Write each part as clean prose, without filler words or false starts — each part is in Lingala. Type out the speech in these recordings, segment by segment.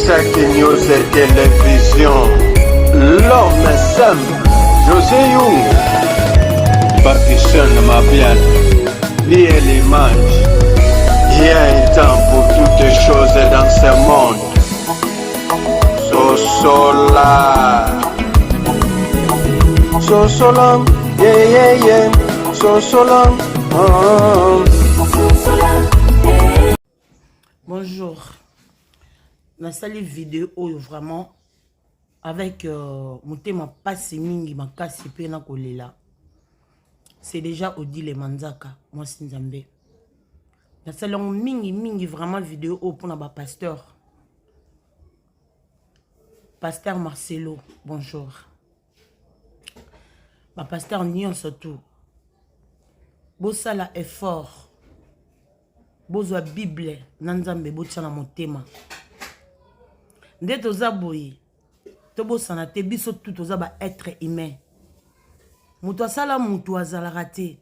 Isaac News Télévision. L'homme simple, José Young. Pakistan Mabian, Liel Image. Il y a un temps pour toutes choses dans ce monde. Sosola. Sosola, yeah, yeah, yeah. Sosola. Oh. Bonjour. Nasali video oyo vraiment avec euh, motema pasi mingi makasi mpe na kolela. C'est déjà Odile Manzaka, mwasi Nzambe. Nasali yango mingi mingi vraiment video oyo mpona ba pasteur. Pasteur Marcelo, bonjour. Ba pasteur nyonso tout. Bosala effort. Bozwa Bible na Nzambe botia na motema. Nde toza boye. Tobosana te biso tout toza ba être humain. Moto asala moto azalaka te.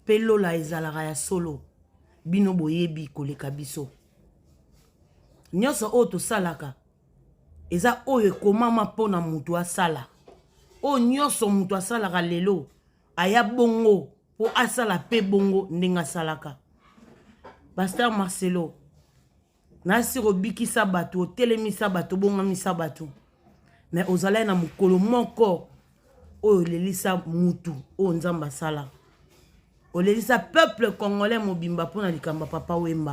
Pe lola ezalaka ya solo. Bino boyebi koleka biso. Nyonso oyo tosalaka eza oyo ekomama mpo na moto asala. Oyo nyonso moto asalaka lelo aya bongo mpo asala mpe bongo ndenge asalaka. Pasteur Marcelo, nasi kobikisa bato, otelemisa bato, obongamisa bato, mais ozalaki na mokolo moko oyo olelisa mutu oyo Nzambe asala. Olelisa peuple congolais mobimba mpo na likambo ya Papa Wemba.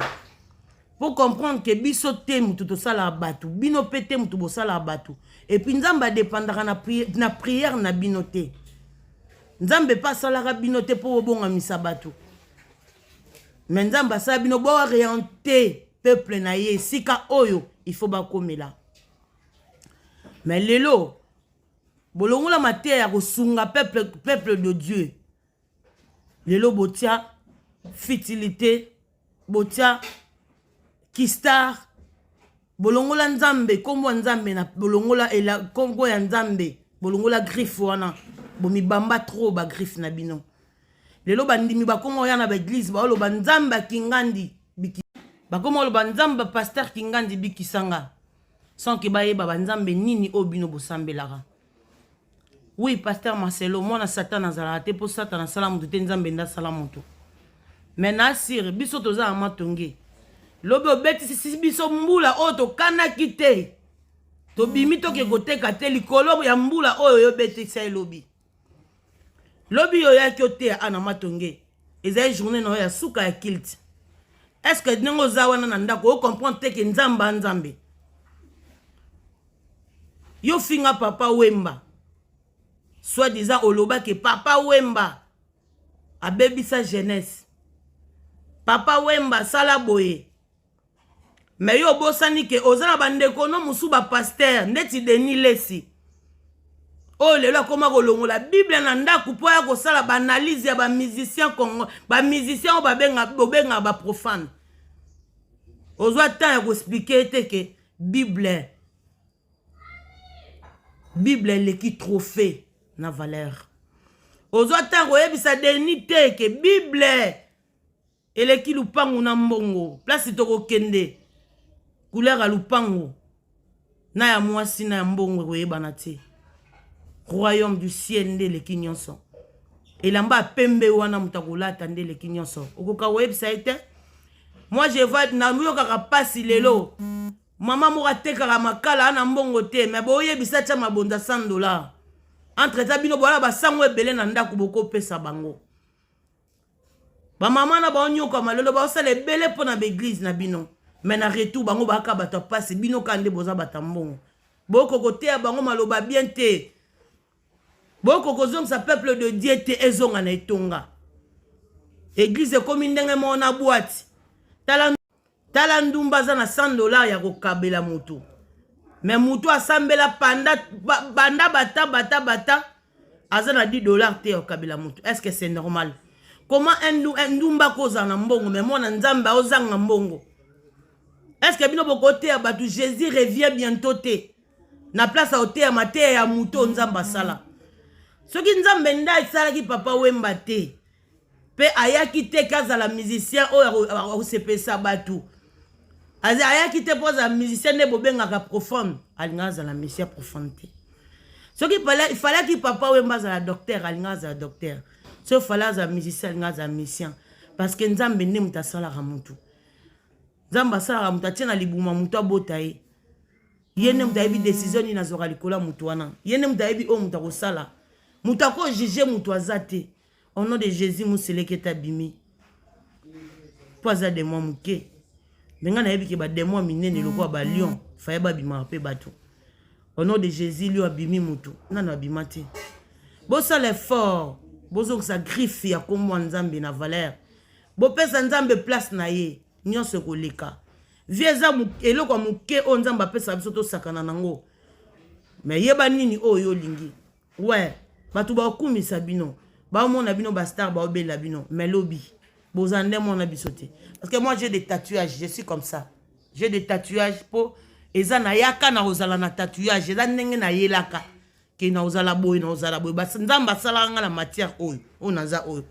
Pour comprendre que biso te mutu tosalaka bato, bino mpe te mutu bosalaka bato. Et puis Nzambe adependaka na, pri na prière na bino te. Nzambe mpe asalaka bino te mpo bobongamisa bato. Mais Nzambe asala bino bo orienter peuple na ye esika oyo il faut bakomela. Mais lelo bolongola mateya ya kosunga peuple, peuple de Dieu. Lelo botia futilité, botia kistar, bolongola Nzambe, kombo ya Nzambe na bolongola ela kombo ya Nzambe, bolongola griffe wana, bomibamba trop ba griffe na bino. Lelo bandimi bakoma oya na ba eglise baoloba Nzambe akingandi biki bakoma oloba Nzambe pasteur Kingandi bikisanga sans que bayeba ba Nzambe nini oyo bino bosambelaka. Oui, pasteur Marcelo, mwana Satan azalaka te mpo Satan asala moto te, Nzambe nde asala moto. Mais na sire biso toza na matonge. Lobi obetisi biso mbula oyo tokanaki te. Tobimi toke koteka te likolo ya mbula oyo yo obetisa elobi. Lobi yo oyaki oteya ana matonge. Ezali journée na yo ya suka ya kilte. Est-ce que ndenge oza wana na ndako o comprendre te ke Nzambe a Nzambe? Yo finga papa Wemba. Soit disant oloba ke papa Wemba abebisa jeunesse. Papa Wemba sala boye. Mais yo obosani ke oza na bandeko no mosusu ba pasteur ndeti Denis Lesi. Oyo lelo akoma kolongola Bible na ndako mpo aya kosala ba analyse ya ba musiciens Congo, ba musiciens oyo babenga bobenga ba profane. Ozwa temps ya ko expliquer te ke Bible Bible eleki trophée na valeur. Ozwa temps koyebisa Denis te ke Bible eleki lupangu na mbongo. Place tokokende couleur ya lupangu na ya mwasi na ya mbongo ekoyebana te. Royaume du ciel nde eleki nyonso. Elamba ya pembe wana moto akolata nde eleki nyonso. Okoka koyebisa ye te? Moi je vois nayokaka pasi lelo. Mama moko atekaka makala ana mbongo te mais boyebisa atia mabonza 100 dollars. Entre temps bino boala basango ebele na ndako bokopesa bango. Ba mama na baonyokama lelo baosala ebele mpo na baeglise na bino. Mais na retour bango baaka bato ya pasi bino kaka nde boza bato ya mbongo. Boko koteya bango maloba bien te. Boko kozongisa peuple de Dieu te ezonga na etonga. Eglise ekomi ndenge moko na boîte. Tala Tala ndumba aza na 100 dollars ya kokabela mutu mais mutu asambela panda banda bata bata bata aza na 10 dollars te ya kokabela mutu. Est-ce que c'est normal? Comment un ndumba kozala na mbongo mais mwana Nzambe aozanga mbongo? Est-ce que bino bokoteya bato Jésus revient bientôt te na place ya koteya mateya ya moto oyo Nzambe asala? Soki Nzambe nde asalaki Papa Wemba te pe ayaki te ke azala musicien oyo akosepelisa bato. Ayaki te mpo azala musicien nde bobengaka profonde. Alingaka azala musicien profonde te. Soki falaki Papa Wemba azala docteur, alingaka azala docteur. Soki fallait azala musicien, alingaka azala musicien, parce que Nzambe nde moto asalaka motu. Nzambe asalaka moto, atie na libuma moto, abota ye. Ye nde moto ayebi décision nini azwaka likolo ya motu wana. Ye nde moto ayebi oyo moto akosala. Moto akojuger moto aza te. Au nom de Jésus, moseleki ete abimi mpo aza démon moke. Me ngai nayebi ke badémon minene lokola balion faye babimaka mpe bato. Au nom de Jésus, lion abimi, motu nano abima te. Bosala effort, bozongisa griffe ya nkombo ya Nzambe na valeur. Bopesa Nzambe place na ye. Nyonso ekoleka. Vie eza eloko ya moke oyo Nzambe apesaka biso, tosakana nango. Me yeba nini oyo olingi. We bato bakumisa bino, baomona bino bastar, baobela bino, mais lobi bozala nde mona biso te. Parce que moi, j'ai des tatouages, je suis comme ça, j'ai des tatouages mpo eza nayaka na kozala na tatouage. Eza ndenge nayelaka ke na kozala boye, na kozala boye. Nzambe asalaka nga na matière oyo, oyo naza oyo.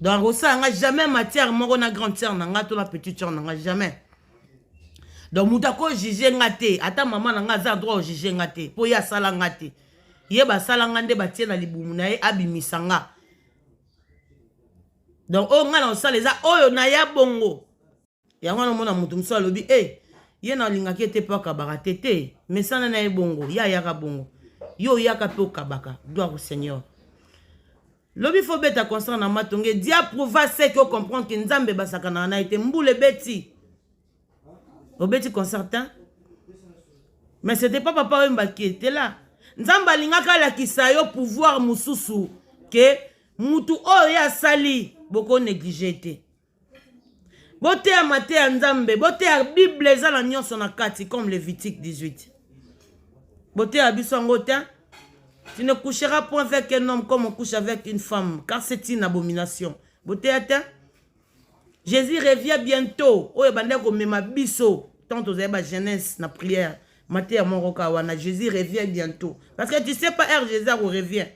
Donc akosala nga jamais matière moko na grande sœur na nga to na petite sœur na nga, jamais. Donc moto akojuger nga te. Ata mama na nga aza droit ojuger nga te, mpo ye asala nga te. Ye basala nga nde batie na libumu na ye, abimisa nga. Donc oyo ngai na kosala eza oyo naya bongo. Yango wana omona moto mosusu alobi e ye nalingaki ete mpo akabaka te te. Mesana na ye bongo, ye ayaka bongo, yo oyaka mpe okabaka. Gloire au Seigneur. Lobi faut beta concert na Matonge. Dia prouva ce que ocomprendre ke Nzambe basakanaka na ye te. Mbula ebeti, obeti concert te, mais c'était pas Papa Wemba qui était là. Nzambe alingaka alakisa yo pouvoir mosusu ke mutu oyo ye asali, bokonéglige te. Boteya mateya Nzambe, boteya Bible, eza na nyonso na kati, comme Lévitique 18. Boteya biso yango te. Tu ne coucheras point avec un homme comme on couche avec une femme, car c'est une abomination. Boteya te. Jésus revient bientôt. Oyo ebandaki komema biso tant tozali bajeunesse na prière, mateya moko kaka wana: Jésus revient bientôt. Parce que tu sais pas heure Jésus akorevient.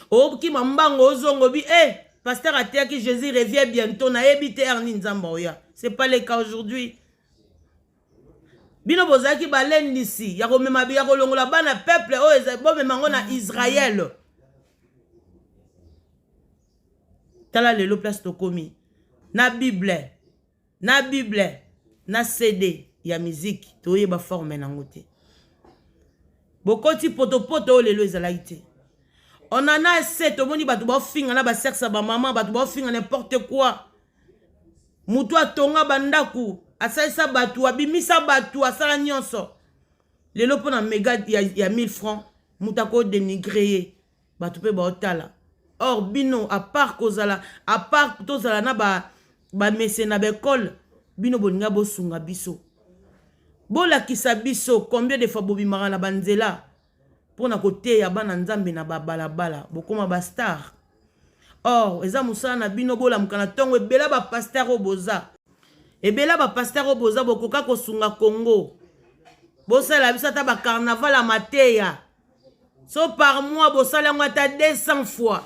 Okima mbango, ozongo bi e pasteur ateyaki Jésus revient bientôt, nayebi te heure nini Nzambe oya. C'est pas le cas aujourd'hui. Bino bozalaki balendisi ya komema, ya kolongola bana peuple oyo, bomema yango na Israel. Tala lelo place tokomi na Bible, na Bible, na CD ya miziki, toyeba forme nango te. Bokoti potopoto oyo lelo ezalaki te. On en a assez. Tomoni bato baofinga na basexe ya bamama, bato baofinga n'importe quoi. Motu atonga bandako, asalisa bato, abimisa bato, asala nyonso. Lelo mpo na mega ya 1000 francs, moto akodénigrer ye, bato mpe baotala. Or bino, à part kozala, à part tozala na bamese na baekole, bino bolinga bosunga biso, bolakisa biso combien de fois bobimaka na banzela mpona koteya bana Nzambe na babalabala. Bokóma bastar, or eza mosala na bino. Bolamuka na ntongo. Ebele bapasteur oyo boza, ebele bapasteur oyo boza, bokoka kosunga Congo. Bosala biso ata bacarnaval ya mateya. So par mois bosala yango ata 200 fois,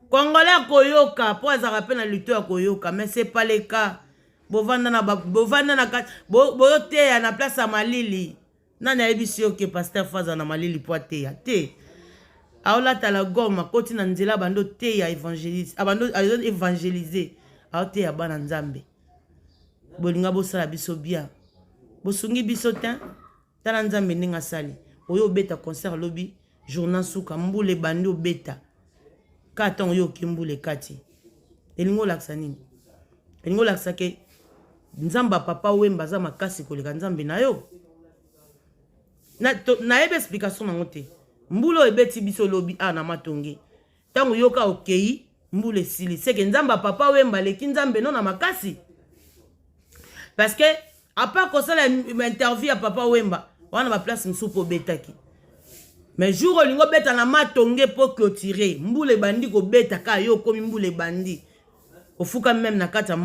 Congolais akoyoka, mpo azalaka mpe na lito ya koyoka. Mais c'est pas le cas. Bovanda na, bovanda na kati, boyoteya na place ya malili. Nani ayebisi yo ke pasteur faut aza na malili mpo ateya te? Aolatala gome, akoti na nzela, abandi oteya, évangélise, abandi évangélise, aoteya bana Nzambe. Bolinga bosala biso bien, bosungi biso te. Tala Nzambe ndenge asali. Oyo obeta concert lobi, journal suka, mbula ebandi. Obeta ka ntango oyo oki, mbula ekati. Elingi olakisa nini? Elingi olakisa ke Nzambe ya Papa Wemba aza makasi koleka Nzambe na yo. Nayebi explication nango te. Mbula oyo ebeti biso lobi awa na Matonge, ntango yoka okei, mbula esili. Seke Nzambe ya Papa Wemba aleki Nzambe no na makasi. Parce que à part kosala interview ya Papa Wemba wana, baplace mosusu mpo obetaki, mais jour olingi obeta na Matonge mpo clôturer, mbula ebandi kobeta. Kaka yo okomi, mbula ebandi, ofuka meme na kati ya